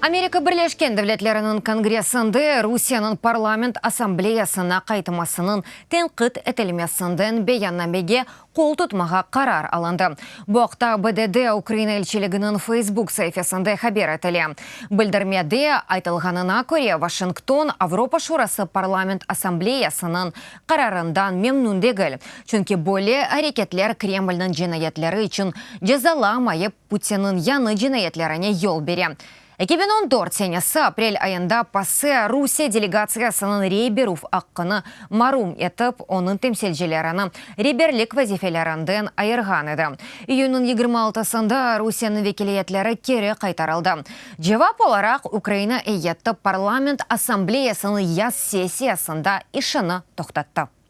Amerika Birleşken Devletleriniñ Kongressinde Rusiyeniñ Parlament Assambleyasına qaytmasınıñ tenqit etilmesinden beyannamege qol tutmağa qarar alındı. Bu aqta ABD-de Ukraina elçiliginiñ Facebook saifesinde haber etile. Bildirmede aytılğanına köre, Washington Avropa Şurası Parlament Assambleyasınıñ qararından memnün degil, çünki böyle areketler Kremlniñ cinayetleri içün cezalamayıp, Putinniñ yañı cinayetlerine yol bere. 2014 senesi aprel ayında PASE Rusiye delegatsiyasınıñ rey berüv aqqını marum etip, onıñ temsilcilerini reberlik vazifelerinden ayırğan edi. İyünniñ 26-sında Rusiyeniñ vekiliyetleri keri qaytarıldı. Cevap olaraq Ukraina eyyeti Parlament Assambleyasınıñ yaz sessiyasında işini toqtattı.